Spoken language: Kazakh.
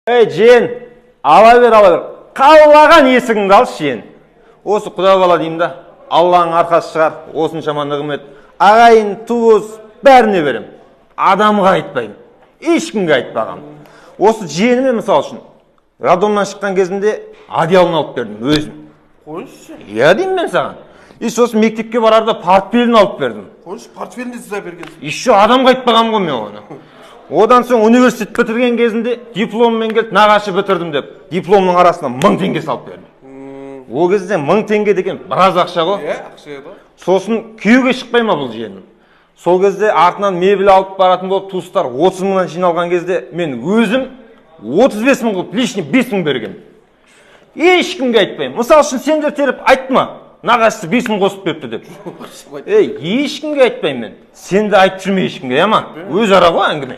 Ей, жиен, ала бер, ала бер, қалаған есігіңді алшы, жиен. Осы құда бала деймін да, Алланың арқасы шығар, осыншама нығмет. Ағайын, туыс, бәріне берем. Адамға айтпаймын, ешкімге айтпағам. Осы жиеніме, мысалы үшін, роддомнан шыққан кезінде одеялын алып бердім өзім. Қойшы. Иә деймін мен саған. И сосын мектепке барарда портфелін алып бердім. Қойшы, портфелін де сіз әпергенсіз. Еще адамға айтпағанмын ғой мен оны. Одан соң университет бітірген кезінде дипломмен келді, нағашы, бітірдім деп, дипломның арасына 1000 теңге салып бердім. Ол кезде 1000 теңге деген біраз ақша ғой. Иә, ақша еді ғой. Сосын күйеуге шықпай ма бұл жиенім, сол кезде артынан мебель алып баратын болып, туыстар 30 мыңнан жиналған кезде мен өзім 35 мың қылып, лишний 5000 бергенмін. Ешкімге айтпаймын. Мысалы үшін, сендер теріп айтты ма, нағашысы 5000 қосып беріпті деп? Ей, ешкімге айтпаймын мен. Сен де айтып жүрме ешкімге, иә ма? Өзара ғой әңгіме.